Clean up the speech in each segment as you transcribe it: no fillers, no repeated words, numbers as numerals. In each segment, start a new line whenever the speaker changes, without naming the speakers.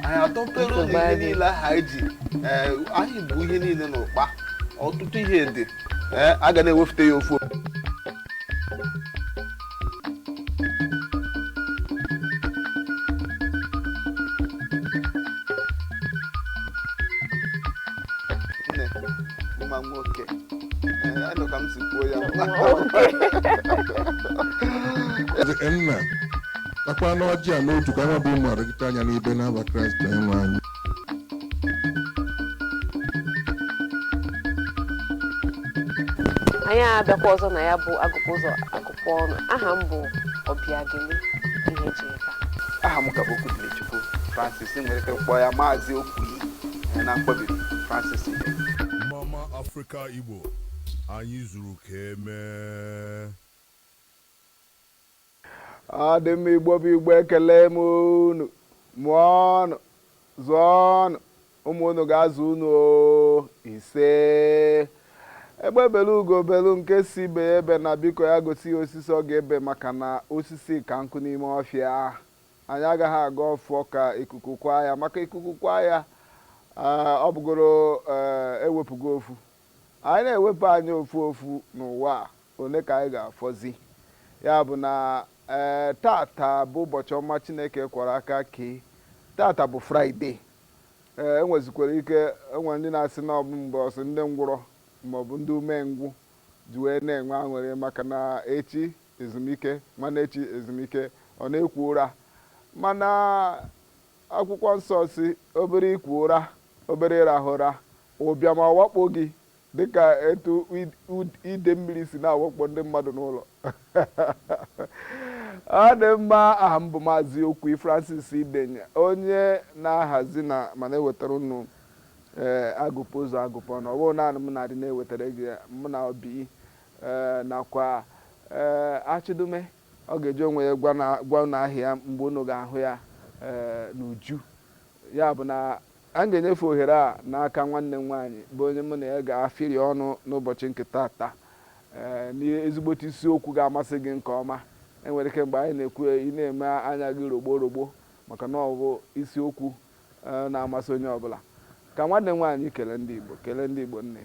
Anyị atọpere ụlọ ihe niile ahụ anyị ji. Ee, anyị bụ ihe niile n'ụkpa, ọtụtụ ihe dị. Ee, a ga na-ewefute ya ofu. Nne, mma nwoke. Ee, anụ ka m si kwuo ya.
Eze nna, takwa anụ ọjị a n'otu ka nwa bụ ụmụ arịgịta anya n'ibe n'aba Kraịst onye nwe anyị.
Anyị abịakwa ọzọ na ya bụ agụpụ ụzọ agụpụ ọnụ. Aha m bụ Obiageli Ihejirika.
Aha m ka bụ Okwudilichukwu Francis, nwere ike kpọọ ya Maazị Okwui na mkpọbiri Francis Ibe.
Mama Africa Igbo, anyị zuru ka emee.
Ọ dị mma. Igbo bụ Igbo, ekele m unu. Mụọnụ, zụọnụ ụmụ unu, ga-azụ unu o. Ise. Egbe belu, ugo belu, nke si ibe ya ebe na biko ya gosi ya osisi ọ ga-ebe, maka na osisi ka nkụ n'ime ọfịa. Anyị agaghị aga ọfọ ka ikuku kwaa ya, maka ikuku kwaa ya, ọ bụgoro ewepụgo ofu. Anyị na-ewepụ anyị ofu ofu n'ụwa a, one ka anyị ga-afọzi? Ya bụ na ee, tata bụ ụbọchị ọma Chineke kwara aka kee. Tata bụ Fraịde. Ee, enwezikwara ike enwere ndị na-asị na ọ bụ mgbe ọsị ndị ngwụrọ maọbụ ndị umengwụ ji wee na-enwe aṅụrị, maka na echi ezumike, nwanne echi ezumike, ọ na-ekwo ụra. Mana akwụkwọ nsọ si obere ikwo ụra, obere ịrahụ ụra, ụbịam awakpo gị dịka etu ide mmiri si na-awakpo ndị mmadụ n'ụlọ. Ọ dị mma. Aha m bụ Maazị Okwi Francis Idenye, onye na-ahazi na ma na-ewetara unu ee agụpụ ụzọ agụpụ ọnụ. Ọ bụrụ naanị m na-adị na-ewetara gị, mụ na Obi, ee, nakwa ee Achịdume. Ọ ga-eji onwe ya gwa unu aha ya mgbe unu ga-ahụ ya ee n'uju. Ya bụ na a ga-enyefe ohere a n'aka nwanne m nwaanyị, bụ onye mụ na ya ga-afịrị ọnụ n'ụbọchị nke taata, ee, n'ezigbote isiokwu ga-amasị gị nke ọma. Enwere ike mgbe anyị na-ekwu ya, ị na-eme anya gị rogbo rogbo, maka na ọ bụ isiokwu na-amasị onye ọbụla. Ka nwanne m nwaanyị kelee ndị Igbo. Kelee ndị Igbo, nne.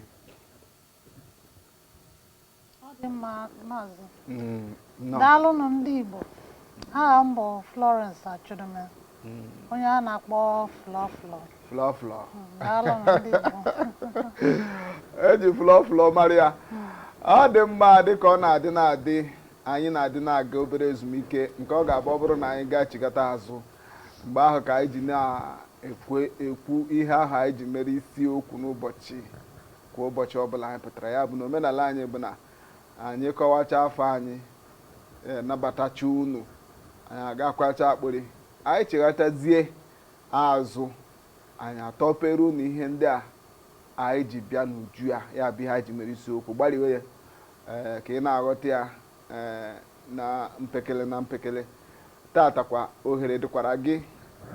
Ọ dị mma, maazị.
Nnọọ.
Daalụnụ, ndị Igbo. Aha m bụ Florence Achudume, onye a na-akpọ Flo Flo.
Flo Flo.
Daalụnụ, ndị Igbo.
Eji Flo Flo mara ya. Ọ dị mma. Dị ka ọ na-adị na-adị, anyị na-adị na-aga obere ezumike nke ọ ga-abụ ọ bụrụ na anyị gaa chigata azụ, mgbe ahụ ka anyị ji na-ekwu ekwu ihe ahụ anyị ji mere isiokwu n'ụbọchị kwa ụbọchị ọbụla anyị pụtara. Ya bụ na omenala anyị bụ na anyị kọwacha afọ anyị, nabatacha unu, anyị agakwacha akpịrị anyị, cheghatazie azụ, anyị atọpere unu ihe ndị a anyị ji bịa n'uju ya. Ya bụ ihe anyị ji mere isiokwu. Gbariwe ya, ee, ka ị na-aghọta ya, ee, na mpekele na mpekele. Tata kwa ohere dịkwara gị,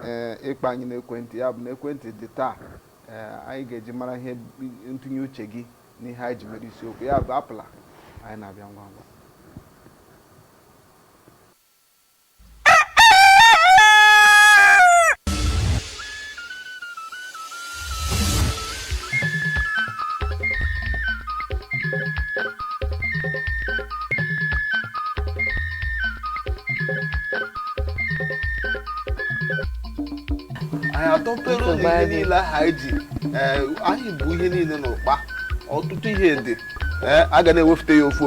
ee, ịkpa anyị n'ekwentị. Ya bụ na ekwentị dị taa, ee, anyị ga-eji mara ihe ntụnye uche gị n'ihe anyị ji mere isiokwu. Ya bụ apụla, anyị na-abịa ngwa ngwa. Anyị atọpere ụlọ ihe niile ahụ anyị ji. Ee, anyị bụ ihe niile n'ụkpa, ọtụtụ ihe dị. Ee, a ga na-ewefute ya ofu.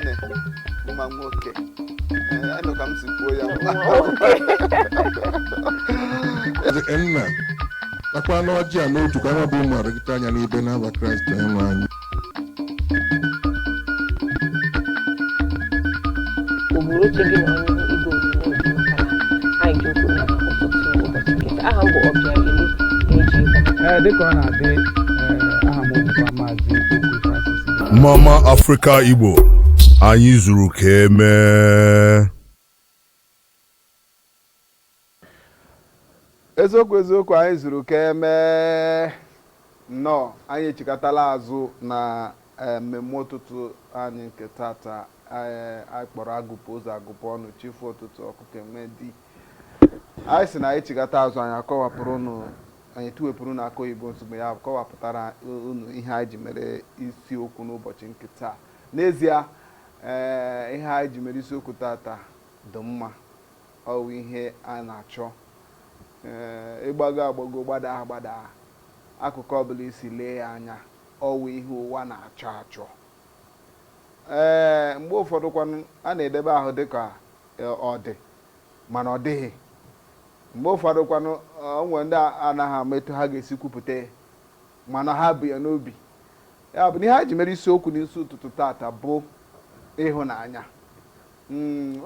Nne, mma nwoke. Ee, anụ ka m si kwuo ya.
Eze nna, takwa anụ ọjị a n'otu ka nwa bụ ụmụ arịgịta anya n'ibe n'aba Kraịst onye nwe anyị.
Ogburu oche gị na n'ihu igwe onyonyo gị, maka na anyị ji okwu na ụtụtụ ụbọchị nkịta. Aha m bụ Obiageli Ihejirika.
Ee, dịka ọ na-adị, ee, aha m bụkwa Maazị Okwi Francis Ibe.
Mama Africa Igbo, anyị zuru ka emee.
Eziokwu, eziokwu, anyị zuru ka emee. Nnọọ, anyị echikọtala azụ na mmemme ụtụtụ anyị nke tata anyị kpọrọ agụpụ ụzọ agụpụ ọnụ chifu ụtụtụ ọkụkọ enwe di. Anyị sị na anyị chikọta azụ, anyị akọwapụrụ unu, anyị tiwepụrụ unu aka oyibo nsogbu ya, kọwapụtara unu ihe anyị ji mere isiokwu n'ụbọchị nke taa. N'ezie, ihe anyị ji mere isiokwu tata dị mma, ọ bụ ihe a na-achọ. Ịgbago agbago, gbada agbada, akụkụ ọbụla isi lee ya anya, ọ wụ ihe ụwa na-achọ achọ. Mgbe ụfọdụ kwanụ a na-edebe ahụ dịka ọ dị, mana ọ dịghị. Mgbe ụfọdụ kwanụ o nwere ndị anaghị ama etu ha ga-esi kwupụta ya, mana ha bụ ya n'obi. Ya bụ na ihe anyị ji mere isiokwu n'isi ụtụtụ tata bụ ịhụnanya.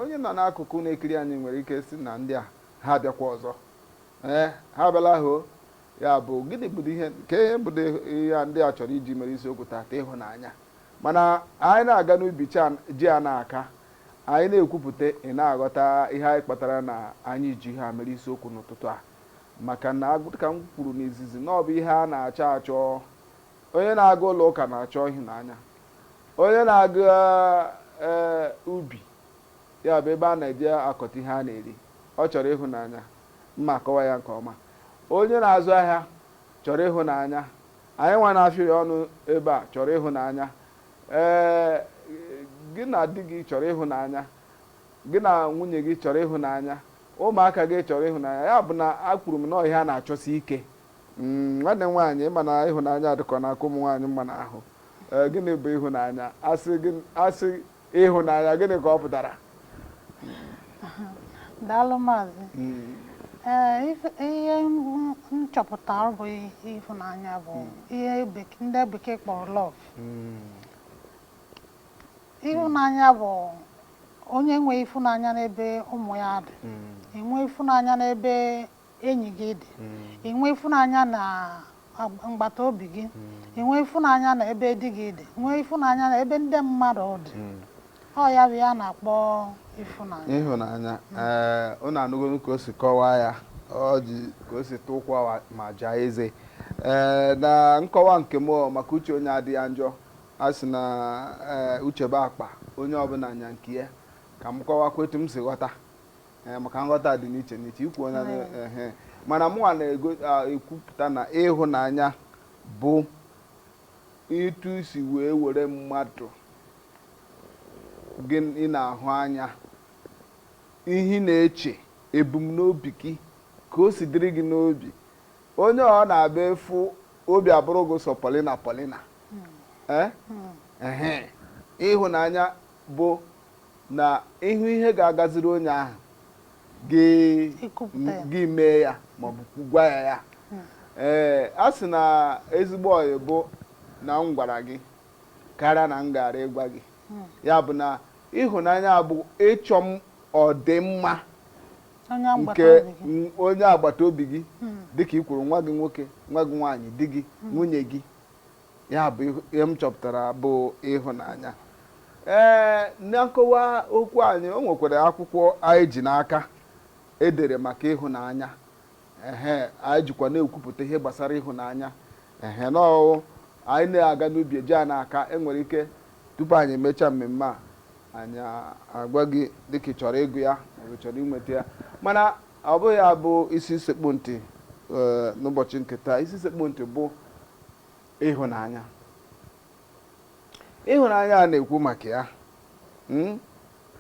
Onye nọ n'akụkụ na-ekiri anyị nwere ike sị na ndị a ha abịakwa ọzọ, ee, ha abịala hoo. Ya bụ gịnị bụ ihe nke ihe bụ ihe ndị a chọrọ iji mere isiokwu tata, ịhụnanya. Mana anyị na-aga n'ubi ji a na-aka, anyị na-ekwupụta, ị na-aghọta ihe anyị kpatara na anyị ji ha mere isiokwu n'ụtụtụ a. Maka na dịka m kwuru n'izizi, na ọ bụ ihe a na-achọ achọ. Onye na-aga ụlọ ụka na-achọ ịhụnanya, onye na-aga ubi, ya bụ ebe a na-eje akọta ihe a na-eri, ọ chọrọ ịhụnanya, mma akọwa ya nke ọma. Onye na-azụ ahịa chọrọ ịhụnanya, anyị nwa na-afịa ya ọnụ ebe a chọrọ ịhụnanya, ee, gị na di gị chọrọ ịhụnanya, gị na nwunye gị chọrọ ịhụnanya, ụmụaka gị chọrọ ịhụnanya. Ya bụ na akwuru m na ihe a na-achọsi ike. Nwanne m nwaanyị, ịma na ịhụnanya dịkọ n'aka ụmụ nwaanyị mma n'ahụ. Gịnị bụ ịhụnanya? Asị ịhụnanya, gịnị ka ọ pụtara?
Daalụ, maazị. Ee, ihe m chọpụtara bụ ịhụnanya bụ ihe ndị bekee kpọrọ love. Ịhụnanya bụ onye nwe ịfụnanya n'ebe ụmụ ya dị, enwe ịfụnanya n'ebe enyi gị dị, enwe ịfụnanya na agbata obi gị, enwe ịfụnanya na ebe di gị dị, nwee ịfụnanya na ebe ndị mmadụ dị. Ọ ya bụ ya na-akpọ ịfụnanya.
Ịhụnanya. Ee, unu anụgo ka o si kọwaa ya, ọ ji ka o si tụkwa ma jaa eze. Ee, na nkọwa nke m, maka uche onye adịghị njọ, a sị na uche bụ akpa, onye ọbụla nya nke ya. Ka m kọwakwa etu m si ghọta, maka nghọta dị n'iche n'iche ikwu onye ehe. Mana mụnwa na-ekwupụta na ịhụnanya bụ etu isi wee were mmadụ gị ị na-ahụ anya, ihe ị na-eche, ebumnobi gị, ka o si dịrị gị n'obi. Onye ọ na-abịa efu obi abụrụ gị sọ Paulina Paulina. Ehe, ịhụnanya bụ na ịhụ ihe ga-agaziri onye ahụ gị mee ya maọbụ gwa ya ya. Ee, a sị na ezigbo ọyị bụ na m gwara gị karịa na m gara ịgwa gị. Ya bụ na ịhụnanya bụ ịchọ m ọdịmma nke onye agbata obi gị, dịka ị kwuru, nwa gị nwoke, nwa gị nwaanyị, di gị, nwunye gị. Ya bụ ihe m chọpụtara bụ ịhụnanya. Ee, na nkọwa okwu anyị, o nwekwara akwụkwọ anyị ji n'aka edere maka ịhụnanya. Ehe, anyị jikwa na-ekwupụta ihe gbasara ịhụnanya. Ehe, n'ọwụ anyị na-aga n'ubi eji a n'aka, enwere ike tupu anyị emechaa mmemme a, anyị agwa gị dịka ị chọrọ ịgụ ya maọbụ chọrọ inweta ya. Mana ọ bụghị ya bụ isi sekpu ntị n'ụbọchị nke taa. Isi sekpu ntị bụ ịhụnanya. Ịhụnanya a na-ekwu maka ya,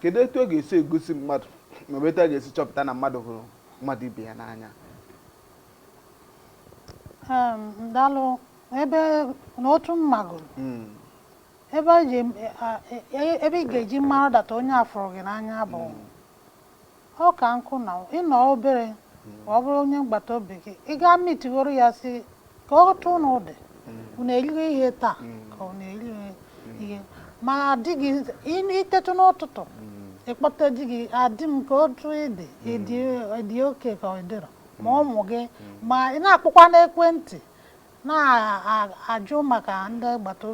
kedu etu ọ ga-esi egosi mmadụ maọbụ etu a ga-esi chọpụta na mmadụ hụrụ mmadụ ibe ya n'anya?
Daalụ. Ebe n'otu m magoro, ebe ị ga-eji mara data onye a fụrụ gị n'anya bụ ọ ka nkụ na ịnọ obere, ọ bụrụ onye mgbata obi gị, ị gaa mitigoro ya, si ka otu unu dị, unu erighị ihe taa, ka unu erighị ihe, ma di gị itetụ n'ụtụtụ ịkpọta di gị, adị m ka otu ịdị ịdị oke ka ọ dịrọ, ma ụmụ gị, ma ị na-akpọkwa n'ekwentị na-ajụ maka ndị agbata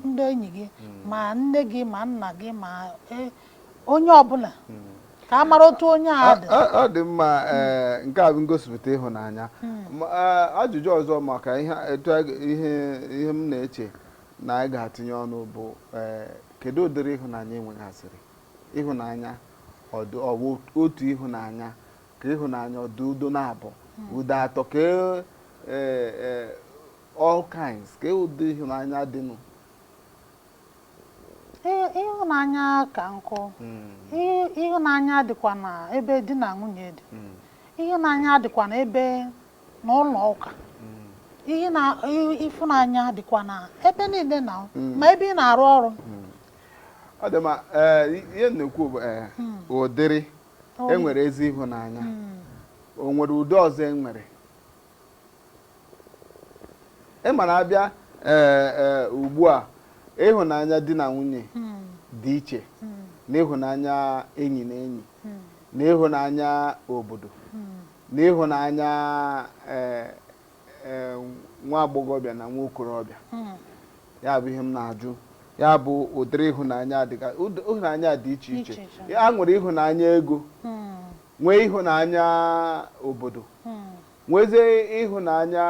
ndị enyi gị, ma nne gị, ma nna gị, ma onye ọbụla. Ka a mara otu onye a dị.
Ọ dị mma. Ee, nke a bụ ngosipụta ịhụnanya. Ma, ajụjụ ọzọ maka ihe etu ihe ihe m na-eche na anyị ga-atụnye ọnụ bụ, kedu ụdịrị ịhụnanya enwegasịrị? Ịhụnanya ọ dị- ọ bụ otu ịhụnanya ka ịhụnanya ọ dị udo na-abụ udo atọ ka ee, ee, all kinds, ka ụdị ịhụnanya dịnụ?
Ịhụnanya ka nkụ. Ịhụnanya dịkwa na ebe di na nwunye dị. Ịhụnanya dịkwa na ebe n'ụlọ ụka. Ihe na ịfụnanya dịkwa na ebe niile na ma ebe ị na-arụ ọrụ.
Ọ dị mma. Ee, ihe m na-ekwu bụ, ụdịrị enwere ezi ịhụnanya, o nwere ụdị ọzọ enwere? Ị ma na abịa ee ee ugbu a, ịhụnanya di na nwunye dị iche na ịhụnanya enyi na enyi na ịhụnanya obodo na ịhụnanya ee ee nwa agbọghọbịa na nwa okorobịa. Ya bụ ihe m na-ajụ, ya bụ ụdịrị ịhụnanya dịka ịhụnanya dị iche iche.
Iche iche.
A nwere ịhụnanya ego, nwee ịhụnanya obodo, nwezie ịhụnanya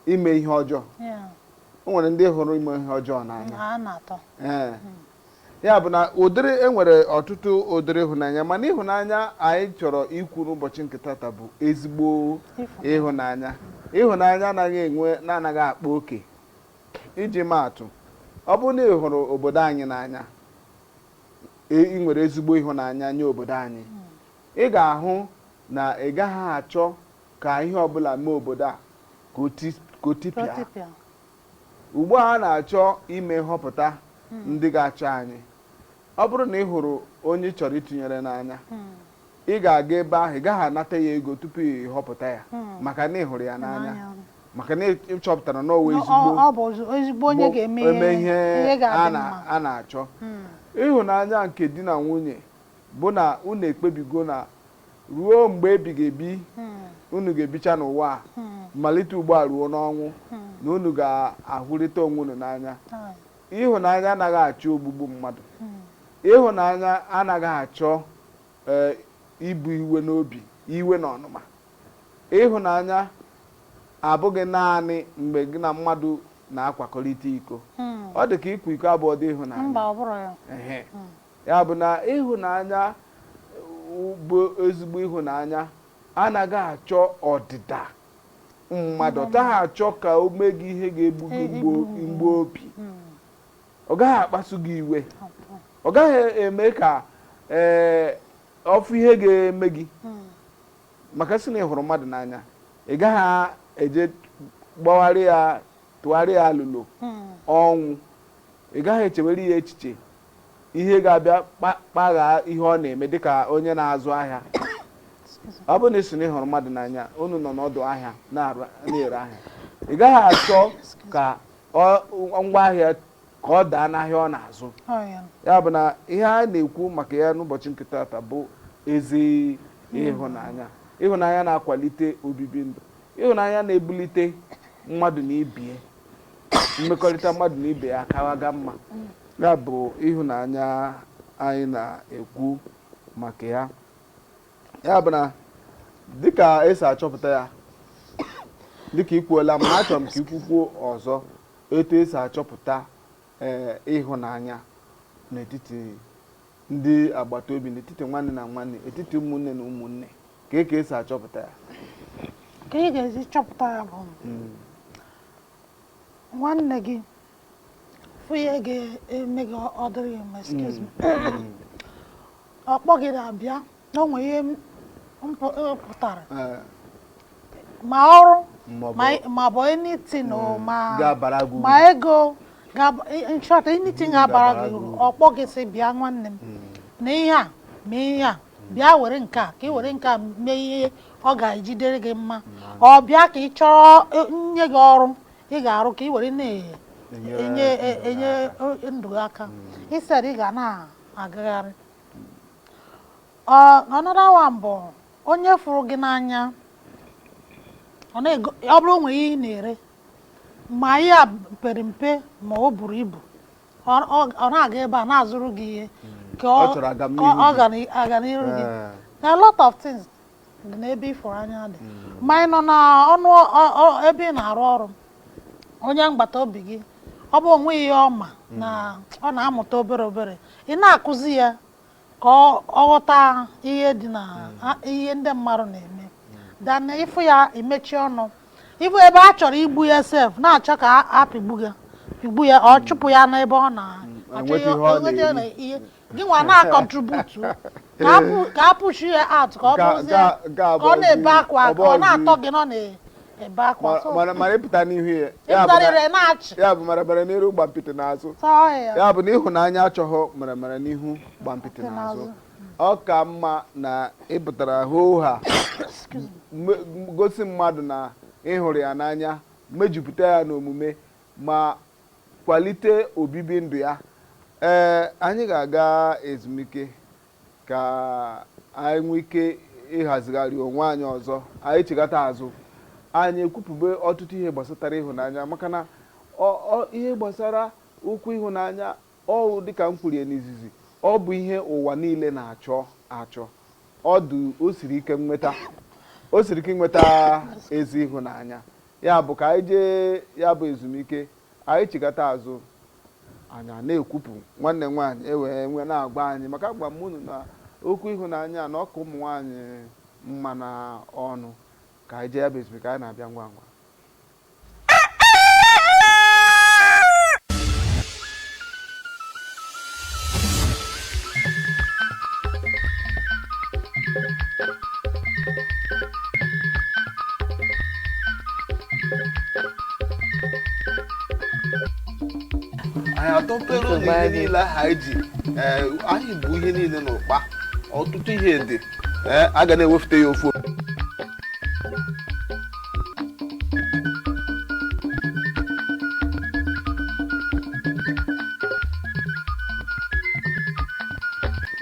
ime ihe ọjọọ. O nwere ndị hụrụ ime ihe ọjọọ n'anya.
A na-atọ.
Ee, ya bụ na ụdịrị enwere ọtụtụ ụdịrị ịhụnanya, mana ịhụnanya anyị chọrọ ikwu n'ụbọchị nke tata bụ ezigbo ịhụnanya, ịhụnanya anaghị enwe na-anaghị akpa oke. Iji maatụ, ọ bụrụ na ị hụrụ obodo anyị n'anya, ị nwere ezigbo ịhụnanya nye obodo anyị, ị ga-ahụ na ị gaghị achọ ka ihe ọbụla mee obodo a ka o tipịa.
Protipia.
Ugbu a a na-achọ ime nhọpụta ndị ga-achọ anyị, ọ bụrụ na ị hụrụ onye ị chọrọ ịtụnyere n'anya, ị ga-aga ebe ahụ, ị gaghị anata ya ego tupu ị họpụta ya, maka na ị hụrụ ya n'anya, maka na ị chọpụtara na ọ wụ ezigbo
Ọ bụ ezigbo onye ga-eme
eme
ihe
ihe a
ga-adị mma.
A na-achọ. Ịhụnanya nke di na nwunye bụ na unu ekpebigo na ruo mgbe ebighị ebi unu ga-ebicha n'ụwa a, malite ugbu a ruo n'ọnwụ, na unu ga-ahụrịta onwe unu n'anya. Ịhụnanya anaghị achọ ogbugbu mmadụ. Ịhụnanya anaghị achọ ibu iwe n'obi, iwe na ọnụma. Ịhụnanya abụghị naanị mgbe gị na mmadụ na-akwakọrịta iko. Ọ dị ka ịkwa iko abụọ dị ịhụnanya.
Mba, ọ bụrụ ya.
Ehe. Ya bụ na ịhụnanya bụ ezigbo ịhụnanya anaghị achọ ọdịda mmadụ. Ọ taghị achọ ka o mee gị ihe ga-egbu gị mgbu obi. Ọ gaghị akpasu gị iwe, ọ gaghị eme ka ọfụ ihe ga-eme gị, maka sị na ị hụrụ mmadụ n'anya, ị gaghị eje gbagharị ya, tụgharị ya alụlo ọnwụ. Ị gaghị echewere ya echiche ihe ga-abịa kpaghaa ihe ọ na-eme dịka onye na-azụ ahịa. Ọ bụrụ na ị sị na ị hụrụ mmadụ n'anya, unu nọ n'ọdụ ahịa na-ere ahịa, ị gaghị achọ ka ngwa ahịa ka ọ daa n'ahịa ọ na-azụ. Ya bụ na ihe a na-ekwu maka ya n'ụbọchị nke tata bụ ezi ịhụnanya, ịhụnanya na-akwalite obibi ndụ, ịhụnanya na-ebulite mmadụ na ibie, mmekọrịta mmadụ na ibe ya akawaga mma. Ya bụ ịhụnanya anyị na-ekwu maka ya. Ya bụ na dịka esi achọpụta ya, dịka ikwuola, mana achọrọ m ka ikwukwuo ọzọ etu esi achọpụta ịhụnanya n'etiti ndị agbata obi, n'etiti nwanne na nwanne, etiti ụmụnne na ụmụnne, ka esi achọpụta ya.
Ka ị ga-esi chọpụta ya bụ nwanne gị fụ ihe ga-eme gị ọ dịrị gị mma, excuse me, ọ kpọ gị na-abịa na o nwere ihe pụtara ma ọrụ ma bụ anything o ma
ga-abara gị
ma
uru.
Ego in short, anything ga-abara gị uru, ọ kpọ gị sị, "Bịa nwanne m, na ihe a mee, ihe a, bịa were nke a ka ị were nke a mee ihe ọ ga-ejidere gị mma." Ọ bịa ka ị chọrọ nye gị ọrụ ị ga-arụ ka ị were na-enye enye ndụ gị aka, instead ị ga na-agagharị. Ọ another one bụ onye fụrụ gị n'anya, ọ na-ego, ọ bụrụ nwere ihe ị na-ere, ma ihe a pere mpe ma o buru ibu, ọ na-aga ebe a na-azụrụ gị ihe. ka
Ọ chọrọ agamnihu
ka ọ
gị.
aganiru gị.
Ee.
Na a lot of things dị n'ebe ịfụnanya dị. Ma ị nọ na ọnụ ebe ị na-arụ ọrụ, onye agbata obi gị, ọ bụ onwe ihe ọ ma na ọ na-amụta obere obere, ị na-akụzi ya ka ọ ghọta ihe dị na ihe ndị mmadụ na-eme, dan ịfụ ya emechi ọnụ. Ịfụ ebe a chọrọ igbu ya sef, na-achọ ka a pigbu ya, pigbu ya, ọ chụpụ ya n'ebe ọ na-achọ.
Enweta ihe ọ
enweta
na-eri.
ihe gị nwa na-acontribute ka a push ya out, ka ọ bụrụzie ka ọ na-ebe akwa, ka ọ na-atọ gị na ọ na-ebe akwa. So,
Mana ịpụta n'ihu ya, ya bụ
ịpụtarịrị na-achị.
Ya bụ maramara n'iru, gba mpịtị n'azụ.
Tọọ ya.
Ya bụ na ịhụnanya achọghị maramara n'ihu, gba mpịtị n'azụ. Ọ ka mma na ịpụtara hoo ha gosi mmadụ na ịhụrụ ya n'anya, mejupụta ya n'omume ma kwalite obibi ndụ ya. Ee, anyị ga-aga ezumike ka anyị nwee ike ịhazigharị onwe anyị ọzọ. Anyị chigata azụ, anyị ekwupụbe ọtụtụ ihe gbasatara ịhụnanya, maka na ihe gbasara okwu ịhụnanya ọ dịka m kwurie n'izizi, ọ bụ ihe ụwa niile na-achọ achọ. Ọ dị o siri ike nweta, o siri ike nweta ezi ịhụnanya. Ya bụ ka anyị jee ya bụ ezumike, anyị chigata azụ, anyị a na-ekwupụ. Nwanne m nwaanyị ewee nwee na-agba anyị maka agba m unu na okwu ịhụnanya na ọka ụmụ nwaanyị mma na ọnụ. Ka anyị jee ya bụ ezumike, anyị na-abịa ngwa ngwa. Anyị atọpere ụlọ ihe niile ahụ anyị ji, ee, anyị bụ ihe niile n'ụkpa. Ọtụtụ ihe dị, ee, a ga na-ewefute ya ofu.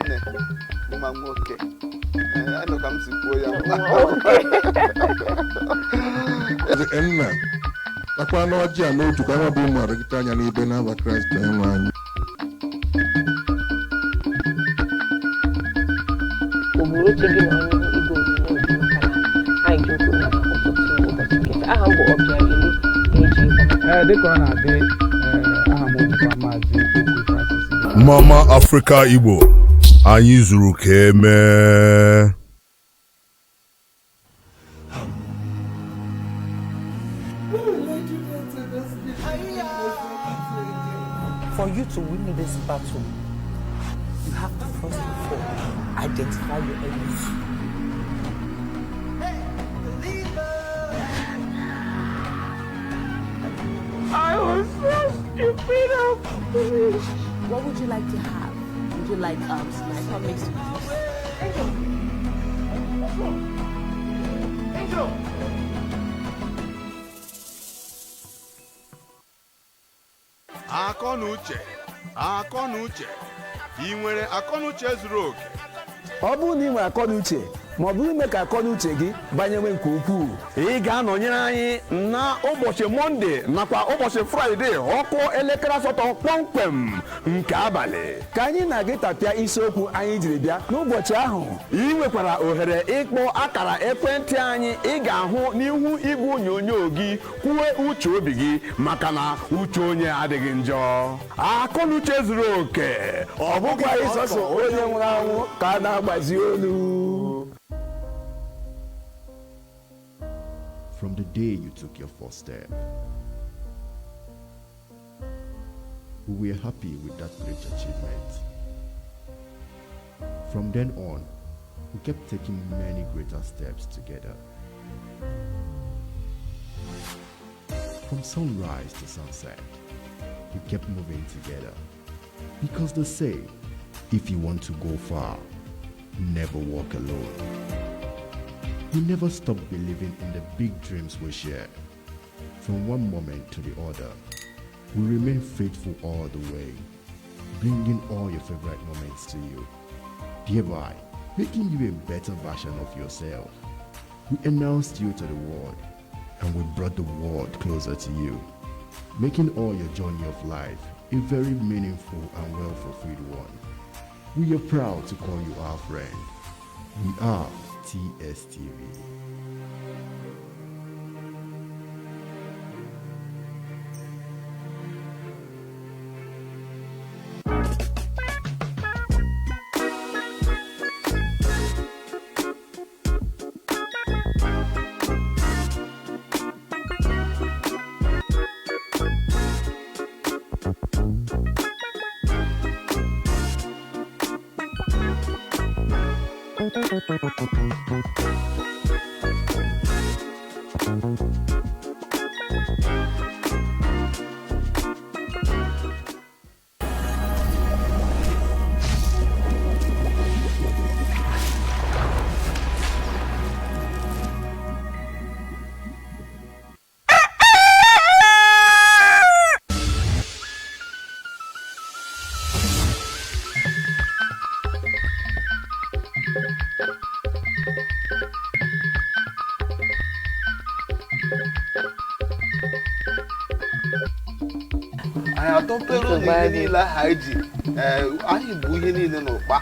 Nne mma nwoke, ee, anụ ka m si kwuo ya.
Eze nna, takwa n'ọjị a n'otu ka nwa bụ ụmụ arụgịta anya n'ibe n'aba Kraịst onye anyị.
O buru oche gị na ọnụ igwe onyonyo gị, maka na anyị ji okwu na ụtụtụ ụbọchị nkịta. Aha m bụ Ọbịageli na-eji.
Ee, dịka ọ na-adị, ee, aha m bụkwa Maazị Okwu Francis.
Mama Africa Igbo, anyị zuru ka emee.
For you to win this battle, you have to first of all identify your enemy.
I was so stupid and foolish.
What would you like to have? Would you like sniper mixed with juice?
Angel!
Akọ na uche, akọ na uche, ị nwere akọ na uche zuru oke?
Ọ bụrụ na ị nwere akọ na uche, ma ọ bụrụ ime ka akọ na uche gị banyewe nke ukwuu,
ị ga-anọnyere anyị na ụbọchị Mọnde nakwa ụbọchị Fraịde, ọkụ elekere 8 kpọmkwem nke abalị,
ka anyị na-gị tapịa isiokwu anyị jiri bịa n'ụbọchị ahụ.
Ị nwekwara ohere ịkpọ akara ekwentị anyị ị ga-ahụ n'ihu igwe onyonyo gị, kwuwe uche obi gị, maka na uche onye adịghị njọ. Akọ na uche zuru oke,
ọ bụkwa ịsọsọ onye nwụrụ anwụ ka a na-agbazi olu.
From the day you took your first step, we were happy with that great achievement. From then on, we kept taking many greater steps together. From sunrise to sunset, we kept moving together. Because they say, if you want to go far, never walk alone. We never stopped believing in the big dreams we shared. From one moment to the other, we remain faithful all the way, bringing all your favorite moments to you, thereby making you a better version of yourself. We announced you to the world, and we brought the world closer to you, making all your journey of life a very meaningful and well fulfilled one. We are proud to call you our friend. We are TSTV.
Anyị atọpere ụlọ ihe niile ahụ anyị ji, ee, anyị bụ ihe niile n'ụkpa,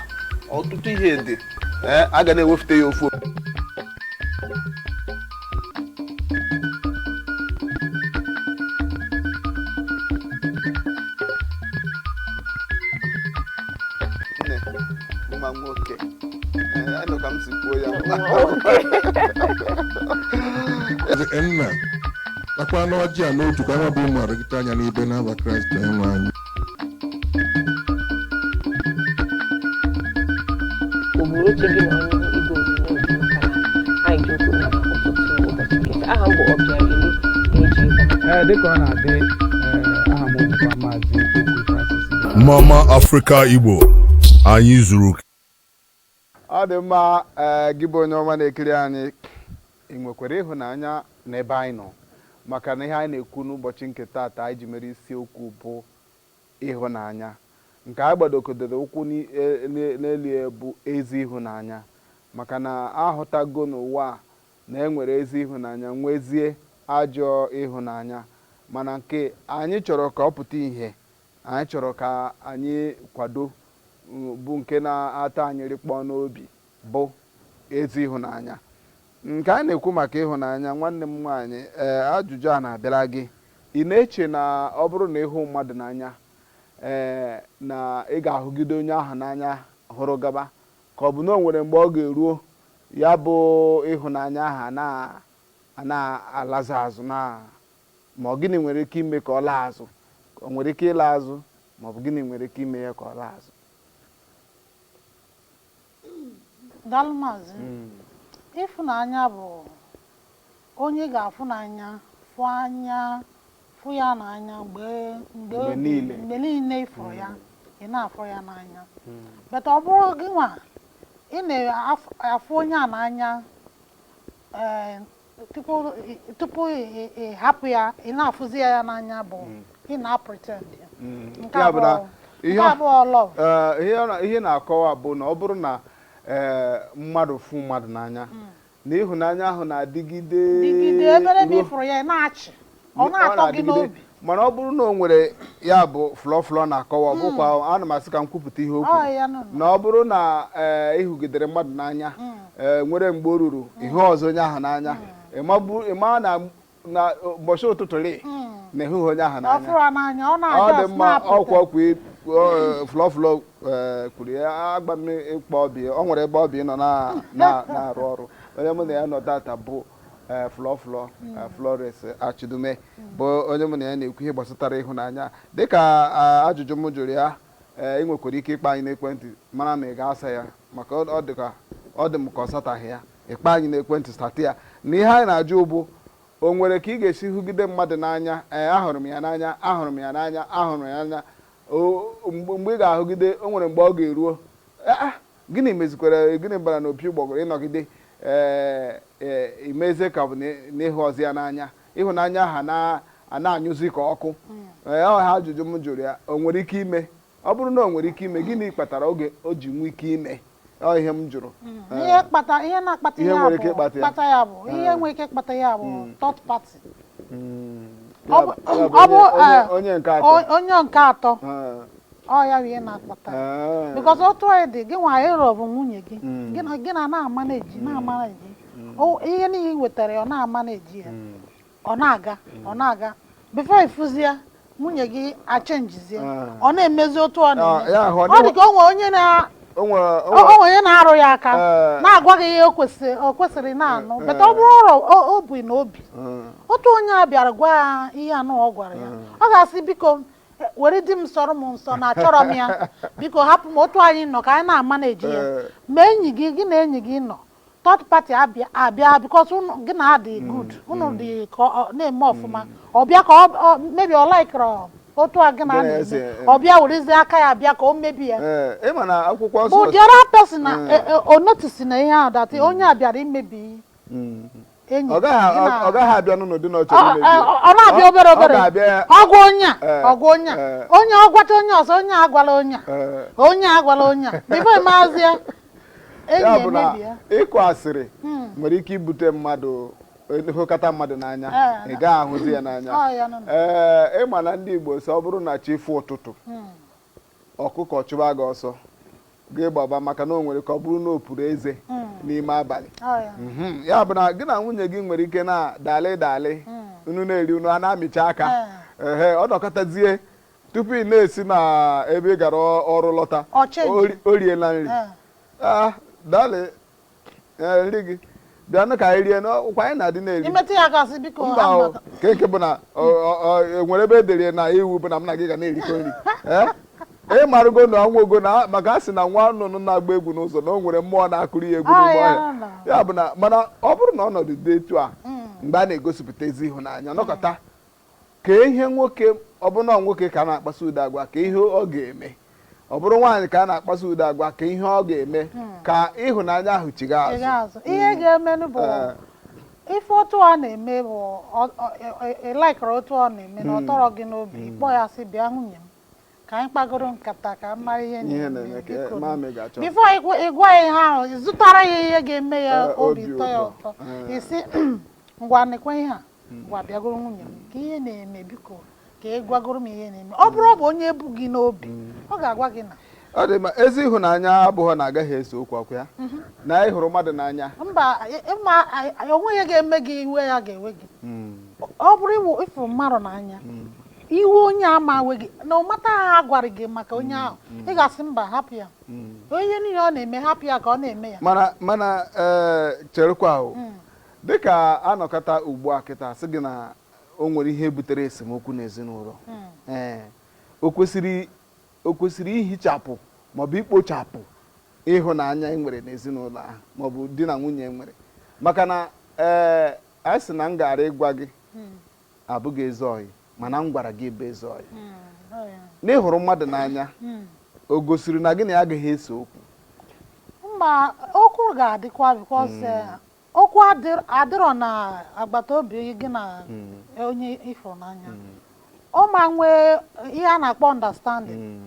ọtụtụ ihe dị, ee, a ga na-ewefute ya ofu. Nne, mma nwoke. Ee, anụ ka m si kwuo ya.
Eze nna, takwa n'ọjị a n'otu ka nwa bụ ụmụ arụgide anya n'ibe n'aba Kraịst onye anyị.
Ogburu oche gị na ọnụ igwe onyonyo gị, maka na anyị ji okwu na ụtụtụ ụbọchị nkịta. Aha m bụ Ọbịageli na-eji.
Ee, dịka ọ na-adị, ee, aha m bụkwa Maazị Okwu Francis.
Mama Africa Igbo, anyị zuru.
Ọ dị mma. Ee, gị bụ onye ọma na-ekiri anyị, ị nwekwara ịhụnanya n'ebe anyị nọ, maka na ihe anyị na-ekwu n'ụbọchị nke taata anyị ji mere isiokwu bụ ịhụnanya. Nke anyị gbadokodoro ụkwụ n'elu ya bụ ezi ịhụnanya, maka na ahụtago n'ụwa a na enwere ezi ịhụnanya, nwezie ajọ ịhụnanya. Mana nke anyị chọrọ ka ọ pụta ìhè, anyị chọrọ ka anyị kwado, bụ nke na-ata anyị rịkpọ n'obi, bụ ezi ịhụnanya. Nke anyị na-ekwu maka ịhụnanya, nwanne m nwaanyị, ee, ajụjụ a na-abịara gị: ị na-eche na ọ bụrụ na ịhụ mmadụ n'anya, ee, na ị ga-ahụgide onye ahụ n'anya hụrụ gaba, ka ọ bụ na o nwere mgbe ọ ga-eruo, ya bụ ịhụnanya ahụ a na-alazi azụ, na ma ọ gịnị nwere ike ime ka ọ laa azụ? O nwere ike ịla azụ, ma ọ bụ gịnị nwere ike ime ya ka ọ laa azụ?
Daalụ, maazị. Ịfụnanya bụ onye ga-afụ n'anya, fụ anya, fụ ya n'anya mgbe mgbe
Mgbe niile.
Mgbe niile ịfụrụ ya, ị na-afụ ya n'anya. But ọ bụrụ gị nwa ị na-afụ onye a n'anya, ee, tupu ị hapụ ya, ị na-afụzi ya n'anya, bụ ị na-pretend ya. Nke
Ya bụ na
abụọ, nke abụọ, love.
Ee, ihe na-akọwa bụ na ọ bụrụ na, ee, mmadụ fụ mmadụ n'anya, na ịhụnanya ahụ na-adịgide
Dịgide ebere ebe ị fụrụ ya, ị na-achị, ọ na-atọ gị
na-adịgide.
n'obi.
Mana ọ bụrụ na o nwere, ya bụ flọ flọ na-akọwa, ọ bụkwa ana m asị ka m kwupụta ihe o
Ọ
kwuru,
ya nọ.
Na ọ bụrụ na, ee, ịhụgidere mmadụ n'anya, ee, nwere mgbe o ruru ihe ọzọ onye ahụ n'anya, ịma na ụbọchị ụtụtụ ri na ịhụghị onye ahụ
Ọ
n'anya.
fụrụ ya n'anya, ọ
Ọ
na-aja
dị mma. Ọkwa ọkwa flọ flọ kwuru ya, agba m ịkpọ ọbịa. Ọ nwere ebe ọbịa nọ na-arụ ọrụ. Onye mụ na ya nọ tata bụ flọ flọ Flores Achidume, bụ onye mụ na ya na-ekwu ihe gbasatara ịhụnanya. Dịka ajụjụ m jụrụ ya, ee, ị nwekwara ike ịkpọ anyị n'ekwentị mara ma ị ga-asa ya, maka ọ dị ka ọ dị m ka ọ sataghị ya. Ịkpọ anyị n'ekwentị, sata ya. Na ihe anyị na-ajụ bụ, o nwere ka ị ga-esi hụgide mmadụ n'anya? Ee, ahụrụ m ya n'anya, ahụrụ m ya n'anya, ahụrụ m ya n'anya. Mgbe ị ga-ahụgide, o nwere mgbe ọ ga-eruo, "Ah, gịnị mezikwara? Gịnị bara n'opi ụgbọgụrụ?" Ịnọgide, ee ee, imezie ka ọ bụ na ịhụ ọzọ ya n'anya, ịhụnanya ahụ a na-anyụzi ka ọkụ. Ee, ọ ha ajụjụ m jụrụ ya: o nwere ike ime? Ọ bụrụ na o nwere ike ime, gịnị kpatara oge o ji nwee ike ime? Ọ ihe m jụrụ.
Ihe kpata, ihe na-akpata
Ihe
ya
nwere ike
bụ
ịkpata ya.
Kpata ya bụ ihe nwere ike ịkpata ya bụ third party.
Ya
Ọ
bụ
bụ
onye nke atọ.
Onye nke atọ. Ọ ya bụ ihe na-akpata, because otu anyị dị, gị nwa ịrọ bụ nwunye gị, gị na na-ama na-eji na-ama na-eji ihe niile ị wetara ya, ọ na-ama na-eji ya, ọ na-aga, ọ na-aga. Before ịfụzi ya, nwunye gị achenjizie, ọ na-emezi otu ọ na-eme.
Ya ahụ,
ọ dị ka o nwere onye na
o nwere
o o nwere onye na-arụ ya aka, na-agwa gị ihe o kwesịrị na-anụ. But ọ bụrụ ụrọ o bu n'obi, otu onye a bịara gwa ya ihe anụ ọ gwara ya, ọ ga-asị, "Biko, were di m sọrọ m nsọ na achọrọ m ya. Biko hapụ m otu anyị nọ ka anyị na-ama na-eji ya." Ma enyi gị, gị na enyi gị nọ, third party abịa abịa, because unu gị na adị good, unu dị ka ọ na-eme ọfụma, ọ bịa ka ọ maybe ọ likere otu a gị na
Gị na
na-eme,
esi,
ọ bịa werezie aka ya bịa ka o mebi ya.
Ee, ịma na akwụkwọ
Bụ
nsọ
the other person na o notice na ihe ahụ, that onye a bịara imebi enyi
ọ gaghị
gị na-
ọ gaghị abịa n'ụdị na ọ chọrọ imebi ya.
Ọ na-abịa obere obere.
Ọ ga-abịa.
Ọgwa onye a, ọgwa onye a, onye ọ gwacha onye ọzọ, onye a agwala onye a, onye a agwala onye a. Before maazị ya,
Ya
enyi
bụ na
emebi ya.
ịkụ asịrị nwere ike ibute mmadụ hụkata mmadụ n'anya, ị gaghị ahụzi ya n'anya.
Ọ ya nọ nọ.
Ee, ịma na ndị Igbo sị, ọ bụrụ na chi fụ ụtụtụ, ọkụkọ chụba gị ọsọ, gị gbaba, maka na o nwere ka ọ bụrụ na o puru eze n'ime abalị.
Ọ ya.
Ya bụ na gị na nwunye gị nwere ike na dalị dalị, unu na-eri, unu a na-amịcha aka. Ehe, ọ nọkọtazie, tupu ị na-esi na ebe ị gara ọrụ lọta,
Ọ change.
o riela nri. Ah, darling, ee, nri gị, bịanụ ka anyị rie n'ọkwa anyị na-adị na-eri.
Imetụ ya aka, sị biko.
Mba o,
Amaka.
nke nke bụ na enwere ebe edere na iwu bụ na m na gị ga na-erikọ nri. Ee, ị marụgo na ọnwa ogo na maka a sị na nwa nnụnụ na-agba egwu n'ụzọ, na o nwere mmụọ na-akụrụ ya egwu n'ime
Ah, ya
ọhịa.
nọ.
Ya bụ na, mana ọ bụrụ na ọnọdụ dị etu a, mgbe a na-egosipụta ezi ịhụnanya, nọkọta ka ihe nwoke ọbụna nwoke ka a na-akpasu ụdị agwa, ka ihe ọ ga-eme, ọ bụrụ nwaanyị ka a na-akpasu ụdị agwa, ka ihe ọ ga-eme ka ịhụnanya ahụ chiga azụ?
Chiga azụ. Ihe ga-emenụ bụ, ife otu ọ na-eme bụ ị likere otu ọ na-eme na ọ tọrọ gị n'obi, ịkpọ ya, sị, "Bịa nwunye m, ka anyị kpagoro nkata ka m mara ihe
ihe
na-eme,
na-eme ka
biko."
mami ga-achọ.
Before ịgwa ya ihe ahụ, ị zụtara ya ihe ga-eme ya obi
obi
tọ ya
ụtọ.
ụtọ. Isi ngwa, nekwe ihe a, ngwa bịagoro nwunye m, ka ihe na-eme, biko ka ị gwagoro m ihe na-eme. Ọ bụrụ ọ bụ onye ebu gị n'obi, ọ ga-agwa gị na
Ọ dị mma. Ezi ịhụnanya abụghị na agaghị ese okwu, ọkwa ya na ị hụrụ mmadụ n'anya.
Mba, ịma onwe ya ga-eme gị iwe, ya ga-ewe gị. Ọ bụrụ ịfụ mmadụ n'anya, iwe onye ama we gị na ụmata ha gwara gị maka onye ahụ, ị ga-asị mba, hapụ ya, onye niile ọ na-eme, hapụ ya ka ọ na-eme ya.
Mana ee, cherekwa o, dịka anọkọta ugbu a kịta, sị gị na o nwere ihe butere esemokwu n'ezinụlọ, ee, o kwesịrị ihichapụ maọbụ ikpochapụ ịhụnanya e nwere n'ezinụlọ ahụ maọbụ di na nwunye e nwere? Maka na ee, a sị na m gara ịgwa gị abụghị eze ọyị, mana m gwara gị bụ eze ọyị na ịhụrụ mmadụ n'anya, o gosiri na gị na ya agaghị ese okwu?
Mba, okwu ga-adịkwa, because okwu adịrọ na agbata obi gị na onye ịfụrụ n'anya, ọ ma nwee ihe a na-akpọ understanding.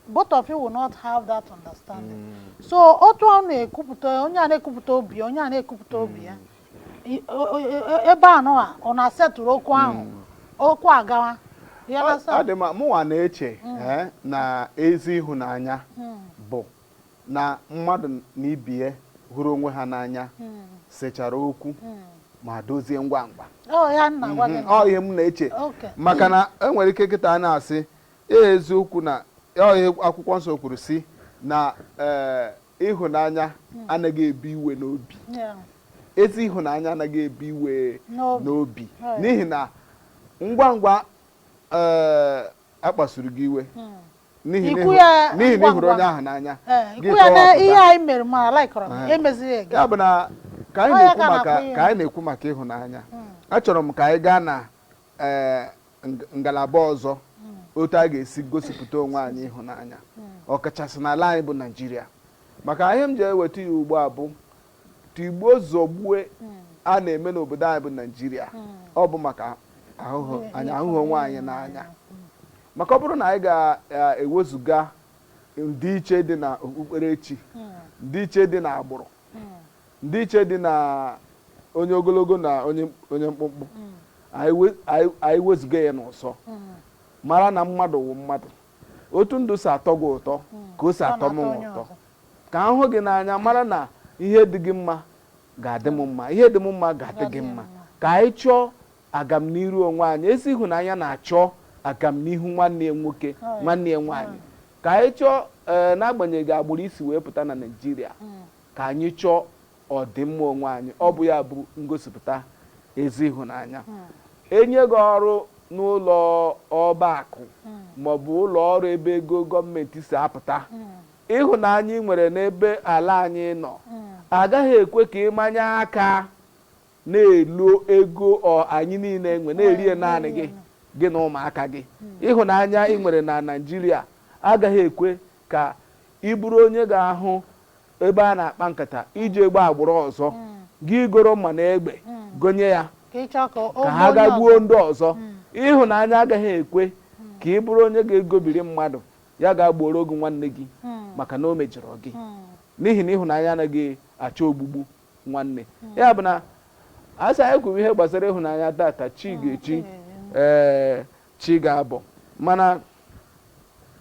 Both of you will not have that understanding. So otu ọ na-ekwupụta, onye a na-ekwupụta obi, onye a na-ekwupụta obi ya, ebe a nọ a, ọ na-asetụrụ okwu ahụ, okwu agawa. You
Ọ
understand?
dị mma. Mụnwa na-eche na ezi ịhụnanya bụ na mmadụ na ibie hụrụ onwe ha n'anya sechara okwu ma dozie ngwa ngwa.
Ọ ya nna gwa gị.
Ọ ihe m na-eche, maka na enwere ike kịta a na-asị ee, eziokwu na ọ ihe akwụkwọ nsọ kwuru si na ee, ịhụnanya anaghị ebu iwe n'obi. Ezi ịhụnanya anaghị ebu iwe
N'obi.
n'obi, n'ihi na ngwa ngwa ee a kpasuru gị iwe, n'ihi na
Ikwu ya
n'ihi na
ngwa
ị hụrụ
ngwa.
onye ahụ n'anya, gị
Ikwu ya na
kọwapụta.
ihe anyị mere ma laikọrọ m, emezighị gị.
Ya bụ na ka anyị
Ọ ya
na-ekwu
ka
maka
na-akpọ ihe.
ka anyị na-ekwu maka ịhụnanya, achọrọ m ka anyị gaa na ee, ngalaba ọzọ, otu a ga-esi gosipụta onwe anyị ịhụnanya, ọkachasị n'ala anyị bụ Naijiria. Maka ihe m ji eweta ya ugbu a bụ tigbuo zọgbue a na-eme n'obodo anyị bụ Naijiria. Ọ bụ maka ahụhụ anyị ahụghị onwe anyị n'anya. Maka ọ bụrụ na anyị ga-ewezuga ndịiche dị na okpukperechi, ndịiche dị na agbụrụ, ndịiche dị na onye ogologo na onye mkpụmkpụ, anyị wezuga ya n'ụsọ, mara na mmadụ wụ mmadụ. Otu ndụ si atọ gị ụtọ ka o si atọ m ụtọ, ka m hụ gị n'anya, mara na ihe dị gị mma ga-adị m mma, ihe dị m mma ga-adị gị mma. Ka anyị chọọ agamniru onwe anyị. Ezi ịhụnanya na-achọ agamnihu nwanne ya nwoke, nwanne ya nwaanyị. Ka anyị chọọ, ee, n'agbanyeghị agbụrụ isi wee pụta na Naịjirịa, ka anyị chọọ ọdịmma onwe anyị. Ọ bụ ya bụ ngosipụta ezi ịhụnanya. Enye gị ọrụ n'ụlọ ọba akụ maọbụ ụlọ ọrụ ebe ego gọọmenti si apụta, ịhụnanya ị nwere n'ebe ala anyị nọ agaghị ekwe ka ị manye aka na-elu ego ọ anyị niile nwe, na-eri ya naanị gị, gị na ụmụaka gị. Ịhụnanya ị nwere na Naịjirịa agaghị ekwe ka ị bụrụ onye ga-ahụ ebe a na-akpa nkata iji egbe agbụrụ ọzọ gị goro mma na egbe gonye ya
ka ị chọọ ka o
ka ha
gbuo
ga
onye
gbuo
ọzọ.
Ndị ọzọ, ịhụnanya agaghị ekwe ka ị bụrụ onye ga-egobiri mmadụ ya ga-agboro gị nwanne gị maka na o mejọrọ gị, n'ihi na ịhụnanya anaghị achọ ogbugbu nwanne. Ya bụ na asị anyị kwuru ihe gbasara ịhụnanya tata, chi ga-echi, ee, chi ga-abọ. Mana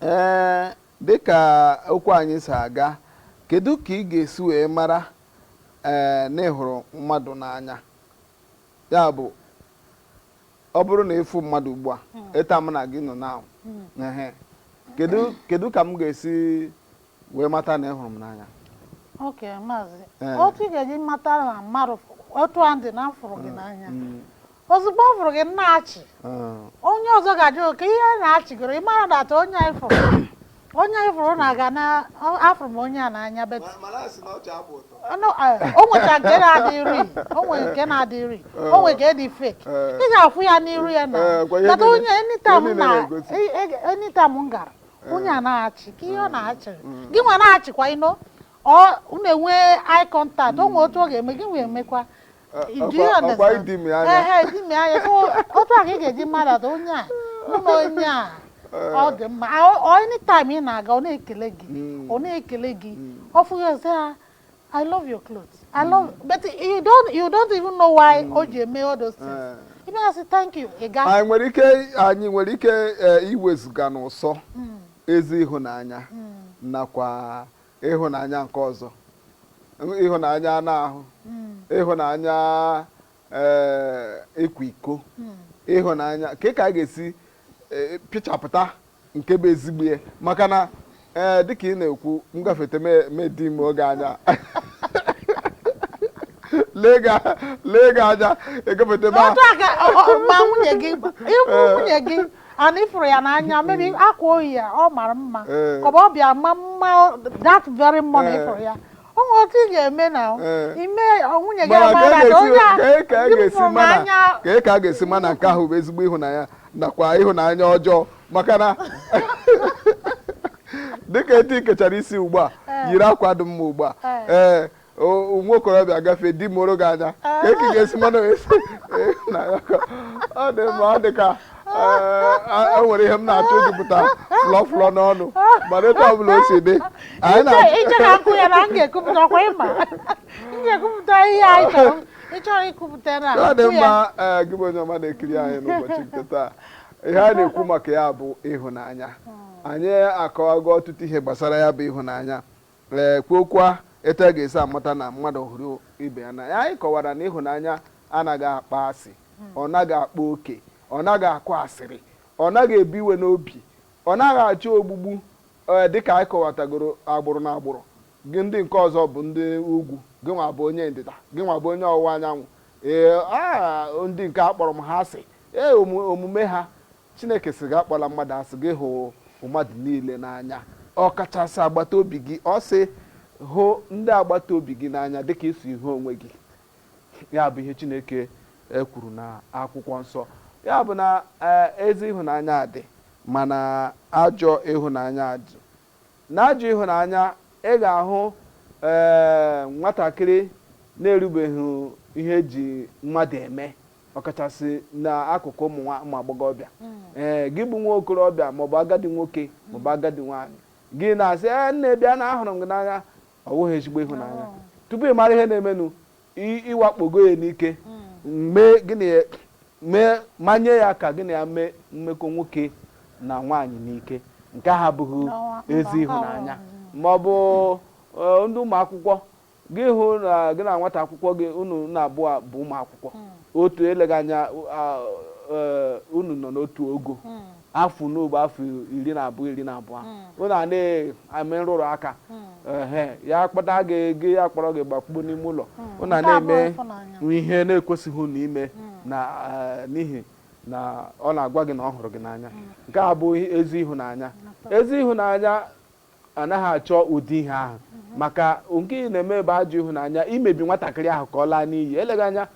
ee, dịka okwu anyị si aga, kedu ka ị ga-esi wee mara, ee, na ị hụrụ mmadụ n'anya? Ya bụ, ọ bụrụ na ịfụ mmadụ ugbu a, ịta mụ na gị nọ na ehe, kedu ka m ga-esi wee mata na ị hụrụ m n'anya?
Ok, maazị.
Ee.
Otu ị ga-eji mata na mmadụ otu a dị na m fụrụ gị n'anya, ozugbo ọ fụrụ gị na-achị, onye ọzọ ga-ajụ ka ihe a na-achịgoro, ị mara na ata onye anyị fụrụ na-aga na afụrụ m onye a n'anya. But no, o nwecha nke na-adịrị, o nwere nke na-adịrị, o nwere nke dị fake. Ị ga-afụ ya n'iru ya na
Eh, kwa ihe
but onye anytime
ihe niile
na
na-egosi.
Anytime m gara, onye a na-achị ka ihe ọ na-achị gị nwa na-achịkwa ino, ọ na-enwe eye contact, o nwere otu ọ ga-eme gị nwe emekwa. Do you
Ọkwa
understand?
ịdị m anya.
Ehe, ịdị m anya. So otu a ka ị ga-eji mmadụ atọ onye a, mụ na onye a ọ dị mma. Ọ anytime ị na-aga, ọ na-ekele gị, ọ na-ekele gị, ọ fụghị ọsị ha, "I love your clothes, I love," but you don't even know why o ji eme all those things. Ị bịa sị thank you, ị ga.
Anyị nwere ike iwezuga n'ụsọ ezi ịhụnanya nakwa ịhụnanya nke ọzọ, ịhụnanya anụ ahụ, ịhụnanya ịkwa iko, ịhụnanya ka a ga-esi pịchapụta nke bụ ezigbo ya? Maka na ee, dịka ị na-ekwu, m gafete medi m oge anya lee gị anya egafete m.
Otu a ka ma nwunye gị, ịbụ nwunye gị ana ịfụrụ ya n'anya, maybe akwa oyi ya ọ mara mma, ọ bụ ọ bịa ma mma that very morning ịfụrụ ya, o nwere otu ị ga-eme na ime nwunye gị
Mana
amara
ka
na onye a
ka a
di m
ga-esi
fụrụ
mana
n'anya.
Ka a ga-esi mana nke ahụ bụ ezigbo ịhụnanya nakwa ịhụnanya ọjọọ? Maka na dịka etu ị kechara isi ugbu a, yiri akwa dị mma ugbu a, ee, nwa okorobịa gafee di mụrụ gị anya, ka ị ga-esi mana esi ịhụnanya ka ọ dị mma? Ọ dị ka ee, e nwere ihe m na-achọ ijupụta flọ flọ n'ọnụ, mana etu ọbụla o si dị, anyị na-achọ
Iche ka nkụ ya na m ga-ekwupụta kwa, ịma m ga-ekwupụta ihe anyị chọrọ, ị chọrọ ikwupụta na
Ọ dị
nkụ ya.
mma. Ee, gị bụ onye ọma na-ekiri anyị n'ụbọchị nke taa, ihe a na-ekwu maka ya bụ ịhụnanya. Anyị akọwago ọtụtụ ihe gbasara ya bụ ịhụnanya, ee, kwuokwa etu a ga-esi amata na mmadụ hụrụ ibe ya n'anya. Anyị kọwara na ịhụnanya anaghị akpa asị, ọ naghị akpa oke, ọ naghị akụ asịrị, ọ naghị ebu iwe n'obi, ọ naghị achọ ogbugbu. Ee, dịka anyị kọwatagoro agbụrụ na agbụrụ gị, ndị nke ọzọ bụ ndị ugwu, gị nwa bụ onye ndịda, gị nwa bụ onye ọwụwa anyanwụ, ee, ndị nke akpọrọ m ha asị, ee, omume ha. Chineke sị gị akpọla mmadụ asị, gị hụ mmadụ niile n'anya, ọkachasị agbata obi gị. Ọ sị hụ ndị agbata obi gị n'anya dịka isi hụ onwe gị. Ya bụ ihe Chineke kwuru na akwụkwọ nsọ. Ya bụ na ezi ịhụnanya dị, mana ajọ ịhụnanya dị. Na ajọ ịhụnanya, ị ga-ahụ ee, nwatakịrị na-erubeghị ihe eji mmadụ eme, ọkachasị n'akụkụ ụmụ agbọghọbịa. Ee, gị bụ nwa okorobịa maọbụ agadi nwoke maọbụ agadi nwaanyị, gị na-asị, "Ee, nne, bịa na ahụrụ m gị n'anya." Ọ bụghị ezigbo ịhụnanya. Tupu ị mara ihe na-emenụ, ịwakpogo ya n'ike, mee gịnị ya, mee manye ya ka gị na ya mee mmekọ nwoke na nwaanyị n'ike. Nke ahụ abụghị ezi ịhụnanya. Ma ọ bụ ndị ụmụ akwụkwọ gị hụ na gị na nwata akwụkwọ gị, unu na abụọ bụ ụmụ akwụkwọ otu, eleghị anya unu nọ n'otu ogo afọ, n'ogbe afọ 12, 12, unu a na-eme nrụrụ aka. Ehe, ya kpọta gị, gị ya kpọrọ gị gbakpuo n'ime ụlọ, unu a
Nke a bụ
na-eme
ịfụnanya.
ihe na-ekwesịghị unu ime na n'ihi na ọ na-agwa gị na ọ hụrụ gị n'anya. Nke a bụ ezi ịhụnanya. Ezi ịhụnanya anaghị achọ ụdị ihe ahụ, maka nke ị na-eme bụ ajọ ịhụnanya, imebi nwatakịrị ahụ ka ọ laa n'iyi. Eleghị anya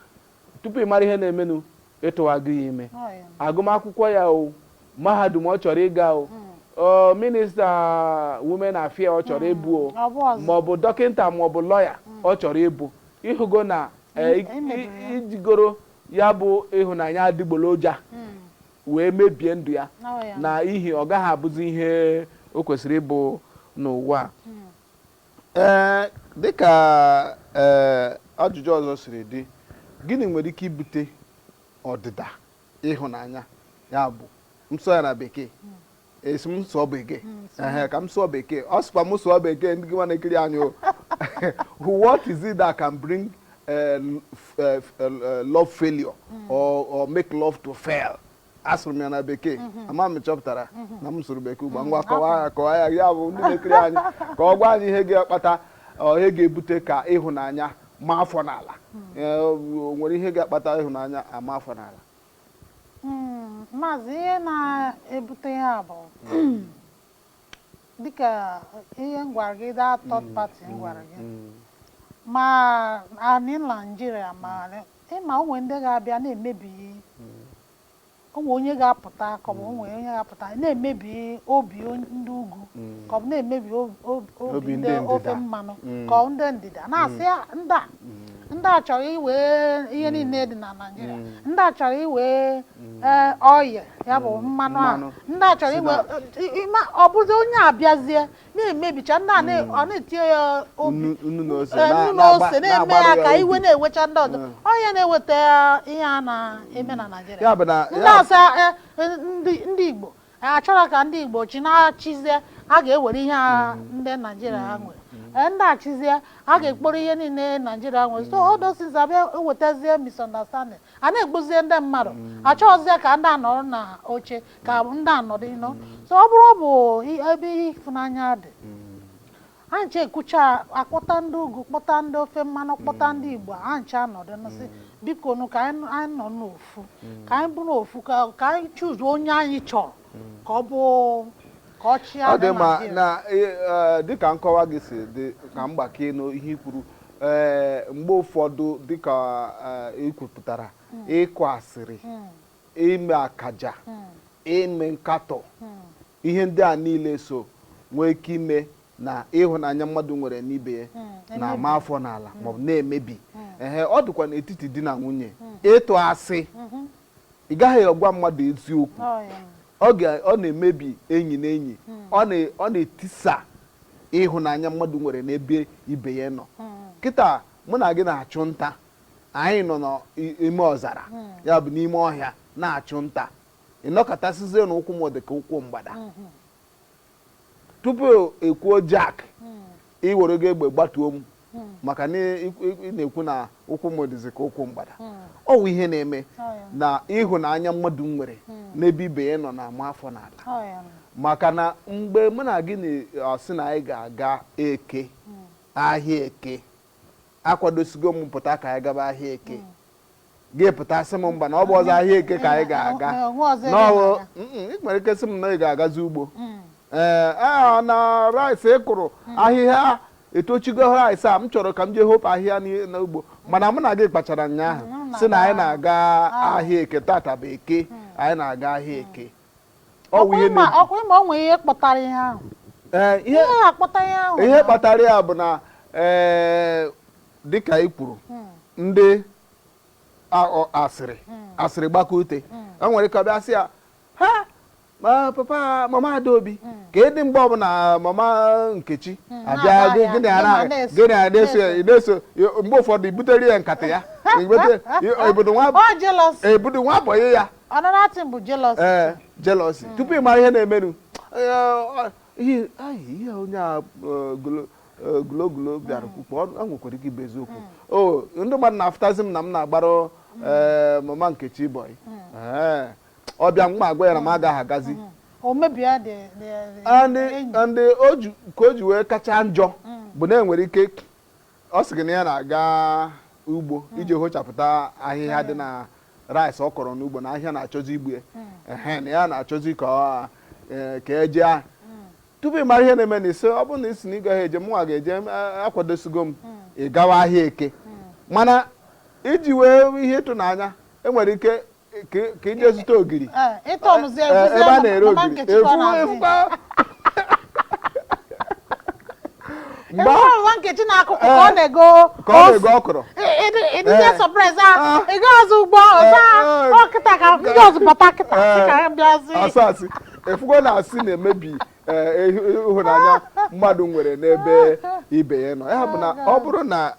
tupu ị mara ihe na-emenụ, ịtụwago ya ime.
Ọ ya.
Agụmakwụkwọ ya, o mahadum ọ chọrọ ịga, o minista women affairs ọ chọrọ ịbụ, o
Ọ bụ ọzọ.
ma ọ bụ dọkịta, ma ọ bụ lọya ọ chọrọ ịbụ, ịhụgo na
Imebiri ya.
ijigoro ya bụ ịhụnanya adịgboloja wee mebie ndụ ya,
Ọ ya.
na ihi ọ gaghị abụzi ihe o kwesịrị ịbụ n'ụwa a. Dịka ajụjụ ọzọ siri dị, gịnị nwere ike ibute ọdịda ịhụnanya? Ya bụ m sụọ ya na bekee, esi m sụọ bekee. Ehe, ka m sụọ bekee. Ọ sịkwa m sụọ bekee. Ndị gị nwa na-ekiri anyị o, what is it that can bring love failure or make love to fail? Asụrụ m ya na bekee, ama m chọpụtara na m sụrụ bekee ugbu a. Ngwa, kọwaa ya, kọwaa ya. Ya bụ ndị na-ekiri anyị, ka ọ gwa anyị ihe ga-akpata ọ, ihe ga-ebute ka ịhụnanya ma afọ n'ala. O nwere ihe ga-akpata ịhụnanya ama afọ n'ala?
Maazị, ihe na-ebute ya bụ dịka ihe m gwara gị, that third party m gwara gị, ma anyị Naijiria, ma ịma onwe ndị ga-abịa na-emebi onwe onye ga-apụta, ka ọ bụ onwe onye ga-apụta na-emebi obi ndị ugwu, ka ọ bụ na-emebi obi
Obi
ndị
ndị
ofe
ndịda.
mmanụ, ka ọ ndị ndịda na-asị ya, ndị a chọrọ iwe ihe niile dị na Naịjirịa, ndị a chọrọ iwe oil, ya bụ mmanụ a,
Mmanụ.
ndị a chọrọ
Si
iwe ọ bụzi onye abịazie na-emebicha ndị a, ọ na-etinye ya obi
nnu nnu na ose
nnu na ose, na-eme ya
na-agbarụ
ka
ya
iwe
obi.
na-ewecha ndị ọzọ. Onye na-eweta ihe a na-eme na Naịjirịa,
Ya bụ na
ndị asa ndị Igbo achọrọ ka ndị Igbo chi na-achịzie, a ga-ewere ihe a ndị Naịjirịa ha nwere. Ndị achịzie, a ga-ekporo ihe niile Naịjirịa nwere. So all those things abịa ewetazie misunderstanding, a na-egbuzie ndị mmadụ, achọghịzie ka ndị anọrọ na oche, ka ndị anọdụ ịnọ. So ọ bụrụ ọ bụ ebe ịfụnanya dị, anyị nche ekwucha, akpọta ndị ugwu, kpọta ndị ofe mmanụ, kpọta ndị Igbo, anyị nche anọdụ nsị, biko nụ, ka anyị nọ n'ofu, ka anyị bụrụ ofu, ka anyị chuzuo onye anyị chọrọ ka ọ bụ ka ọ chịa
Ọ dị
ndị
mma.
Naịjirịa.
Na dịka nkọwa gị si dị, ka mgbakọ n'ihe i kwuru, mgbe ụfọdụ, dịka ị kwupụtara, ịkụ asịrị, ime akaja, ime nkatọ, ihe ndị a niile so nwee ike ime na ịhụnanya mmadụ nwere n'ibe ya na-ama afọ n'ala maọbụ na-emebi. Ehe, ọ dịkwa n'etiti di na nwunye, ịtụ asị, ị gaghị agwa mmadụ eziokwu.
Ọ ya.
Ọ na-emebi enyi na enyi, ọ na-etisa ịhụnanya mmadụ nwere n'ebe ibe ya nọ. Kịta mụ na gị na-achụ nta, anyị nọ n'ime ọzara, ya bụ n'ime ọhịa, na-achụ nta. Ịnọkọtasịzie na ụkwụ m dị ka ụkwụ mgbada, tupu ekwuo Jack, ị were gị egbe gbatuo m, maka na ị na-ekwu na ụkwụ m dịzi ka ụkwụ mgbada. Ọ wụ ihe na-eme
Ọ ya.
na ịhụnanya mmadụ nwere n'ebe ibe ya nọ na-ama afọ n'ala,
Ọ ya.
maka na mgbe mụ na gị na-asị na anyị ga-aga eke ahịa eke, akwadosigo m pụta ka anyị gaba ahịa eke, gị pụta sị m mba, na ọ bụ ọzọ ahịa eke ka anyị ga-aga.
Onwe ọzọ ebe
n'ọwụ
na-aga.
Ị nwere ike sị m na ị ga-agazi ugbo, ee a na rice ị kụrụ, ahịhịa etochigo rice a, m chọrọ ka m jee hopu ahịhịa n'ugbo. Mana mụ na gị kpachara ụnyaahụ
Mm,
sị na anyị na-aga
Ah.
ahịa eke. Tata bụ eke, anyị na-aga ahịa eke. Ọ wụ ihe
Ọkwa ịma
na
ọkwa ịma o nwere ihe kpọtara ihe ahụ.
Ee, ihe
Ihe akpọta ihe ahụ
ihe kpatara ya bụ na dịka ị kwuru, ndị asịrị asịrị gbakọ ute, e nwere ike ọ bịa sị ya, ha ma papa, mama Adaobi, ka ịdị mgbe ọbụla mama Nkechi abịa
na-agba ya,
gịnị a
gị ma na-eso,
gịnị a na-eso ya, na-eso mgbe ụfọdụ ibutere ya nkata ya, ebudo nwa
Ọ jealousy.
Ebudo nwa bọyị ya.
Another thing bụ jealousy.
Ee, jealousy. Tupu ị mara ihe na-emenụ, Ihe ai, ihe onye a gulo bịara kwukpo ọ nwekwara ike ịbụ eziokwu. O ndị mmadụ na-afụtazi m na m na-agbara mama Nkechi boy. Ee, ọ bịa m agwa ya na m agaghị agazi.
O mebie the
And
enyi.
and o ji ka o ji wee kacha njọ bụ na enwere ike ọ sị gị na ya na-aga ugbo iji hochapụta ahịhịa dị na rice ọ kọrọ n'ugbo, na ahịhịa na-achọzi igbu ya. Ehe, na ya na-achọzi ka ọ ka eje ahụ. Tupu ị mara ihe na-eme na ise, ọ bụrụ na isi na ị gaghị eje, mụnwa ga-eje, akwadosigo m ị gawa ahịa Eke. Mana iji wee ihe ịtụnanya, enwere ike ka ije zụta ogiri
Ee, ịtọnụzie
ebe a na-ere
mama
ogiri
Nkechi ka ọ na-azụ ya.
efukwa mgbe
Efu mama Nkechi na-akụkụ ka ọ na-ego
ka ọ na-ego ọkụrụ.
Ịdịzie surprise a ị gaghị ugbo ọzọ ọ kịta ka ndị ọzọ bata kịta sị ka ha bịazi.
Asị asị efugo na asị na-emebi ịhụnanya mmadụ nwere n'ebe ibe ya nọ. Ya bụ na ọ bụrụ na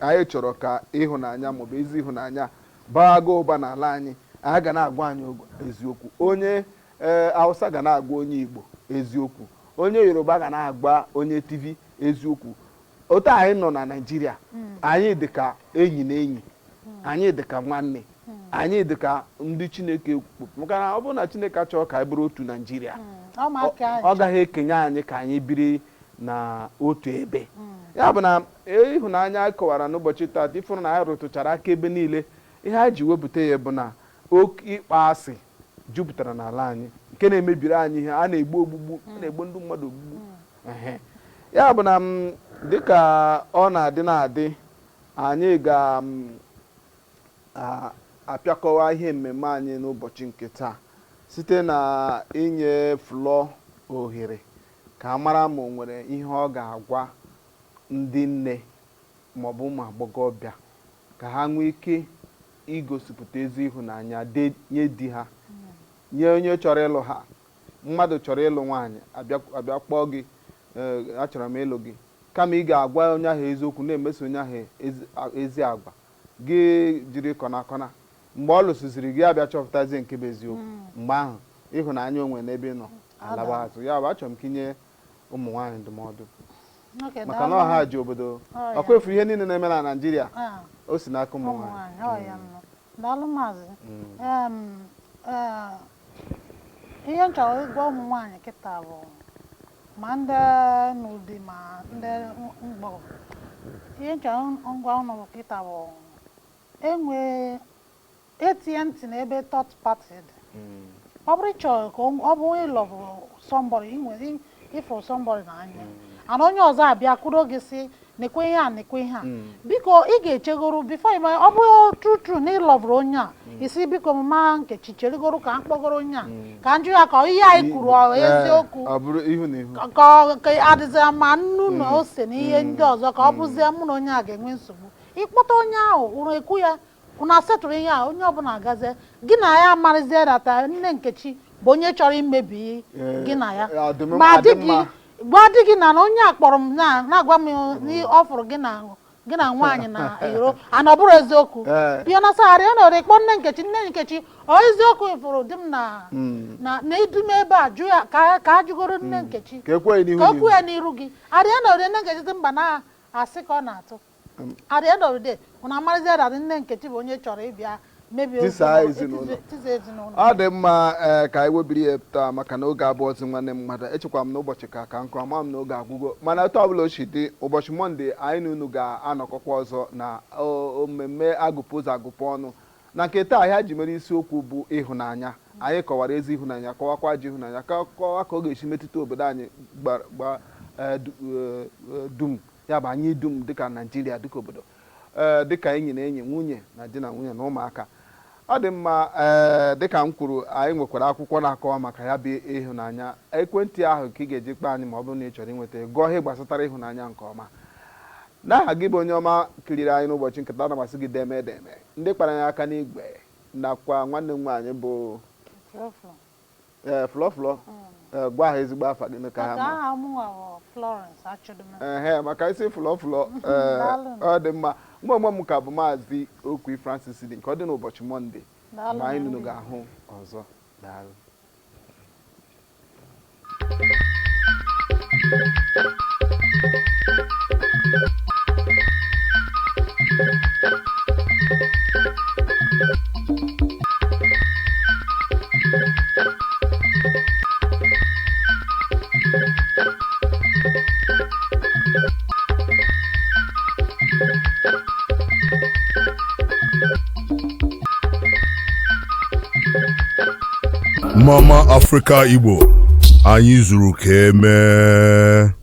anyị chọrọ ka ịhụnanya maọbụ ezi ịhụnanya bago ụba n'ala anyị, anyị ga na-agwa anyị eziokwu. Onye Hausa ga na-agwa onye Igbo eziokwu, onye Yoruba ga na-agwa onye TV eziokwu. Otu anyị nọ na Naịjirịa, anyị dịka enyi na enyi, anyị dịka nwanne, anyị dịka ndị Chineke kpọpụ. Maka na ọ bụrụ na Chineke achọghị ka anyị bụrụ otu Naịjirịa,
Ọ ma aka anyị.
ọ gaghị ekenye anyị ka anyị biri na otu ebe. Ya bụ na ịhụnanya anyị kọwara n'ụbọchị taata, ịfụrụ na anyị rụtụchara aka ebe niile. Ihe anyị ji wepụta ya bụ na oke ịkpa asị jupụtara n'ala anyị, nke na-emebiri anyị ihe. A na-egbu ogbugbu, a na-egbu ndị mmadụ ogbugbu. Ehe. Ya bụ na m dịka ọ na-adị na-adị, anyị ga apịakọwa ihe mmemme anyị n'ụbọchị nke taa site na inye Flo ohere ka a mara ma o nwere ihe ọ ga-agwa ndị nne maọbụ ụmụ agbọghọbịa ka ha nwee ike igosipụta ezi ịhụnanya nye di ha, nye onye chọrọ ịlụ ha. Mmadụ chọrọ ịlụ nwaanyị abịa kpọọ gị, achọrọ m ịlụ gị, kama ị ga-agwa onye ahụ eziokwu, na-emeso onye ahụ ezi agwa, gị jiri kọna kọna. Mgbe ọ lụsiziri gị, abịa chọpụtazie nke bụ eziokwu. Mgbe ahụ ịhụnanya onwe n'ebe ị nọ alaba azụ. Ya bụ, achọrọ m ka inye ụmụ nwaanyị ndụmọdụ,
Okay,
maka na
daalụ.
ọha ji obodo
Ọ ya.
ọkwa efu ihe niile na-eme na Naịjirịa, o si n'aka ụmụ
ụmụ
nwaanyị.
nwaanyị, ọ ya nọ. Daalụ maazị. Ihe m chọrọ ịgwa ụmụ nwaanyị kịta bụ ma ndị n'ụdị ma ndị mgbọ, ihe m chọrọ ngwa ụnụ kịta bụ enwe etinye ntị n'ebe third party dị. Ọ bụrụ ịchọrọ ka ọ bụ ịlọbụ somebody, ị nwere ịfụ somebody n'anya, ana onye ọzọ abịa kwudo gị sị nekwe ihe a, nekwe ihe a, biko ị ga-echegoro before ị ma ọ bụrụ true true na ịlọvụrụ onye a. Isi biko mama Nkechi, cherigoro ka m kpọgoro onye a ka m jụ ya ka ihe anyị kwuru ọ eziokwu,
Ọ bụrụ ihu na ihu,
ka ka adịzịa ma nnu na ose na ihe ndị ọzọ, ka ọ bụzie mụ na onye a ga-enwe nsogbu. Ịkpọta onye ahụ, ụrụ ekwu ya, unu asetụrụ ihe a, onye ọbụla agazie gị na ya amarịzie data nne Nkechi bụ onye chọrọ imebi gị na ya. Ma di gị, gwa di gị na onye a kpọrọ m na-agwa m na ọ fụrụ gị na gị na nwaanyị na iro, ana ọ bụrụ eziokwu. Bịa na sagharị ya na ọrụ ịkpọ nne Nkechi, nne Nkechi, ọ eziokwu ịfụrụ di m na na idume ebe a, jụ ya ka a jụgoro nne Nkechi
ka ekwe n'ihu
ka o kwuo ya n'iru gị. At the end of the day, nne Nkechi dị mba na asị ka ọ na-atụ. At the end of the day, unu amarịzie na nne Nkechi bụ onye chọrọ ịbịa mebie
Tisaa ezinụlọ.
Tisaa ezinụlọ.
Ọ dị mma. Ee, ka anyị webiri ya taa, maka na oge abụọzi nwanne m mmadụ. Echekwa m n'ụbọchị ka nkụ ama m na oge agwụgo, mana etu ọbụla o si dị, ụbọchị Mọnde anyị na unu ga-anọkọkwa ọzọ na mmemme agụpụ ụzọ agụpụ ọnụ. Na nke taa, ahịa ji mere isiokwu bụ ịhụnanya. Anyị kọwara ezi ịhụnanya, kọwakwa ji ịhụnanya, kọwa ka ọ ga-esi metụta obodo anyị gba dum, ya bụ anyị dum dịka Naijiria, dịka obodo, dịka enyi na enyi, nwunye na di na nwunye na ụmụaka. Ọ dị mma. Ee, dịka m kwuru, anyị nwekwara akwụkwọ na-akọwa maka ya bụ ịhụnanya. Ekwentị ahụ ka ị ga-eji kpaa anyị ma ọ bụrụ na ị chọrọ inweta gụọ ihe gbasatara ịhụnanya nke ọma. N'aha gị bụ onye ọma kiriri anyị n'ụbọchị nketa, na amasị gị deme edeme, ndị kpara anyị aka n'igwe, nakwa nwanne m nwaanyị bụ ee Flọ Flọ, gwa ha ezigbo afa gị ka ha
Maka
ma.
Aha mụnwa bụ Florence Achụdịma.
Ehe, maka isi Flọ Flọ. Ee,
Daalụ.
ọ dị mma. Mgbe onwe m ka bụ Maazị Okwi Francis dị nke ọ dị n'ụbọchị Mọnde
Daalụ
mgbe anyị
na
nụnụ
ndị.
ga-ahụ ọzọ. Daalụ.
Mama Africa Igbo, anyị zuru ka emee.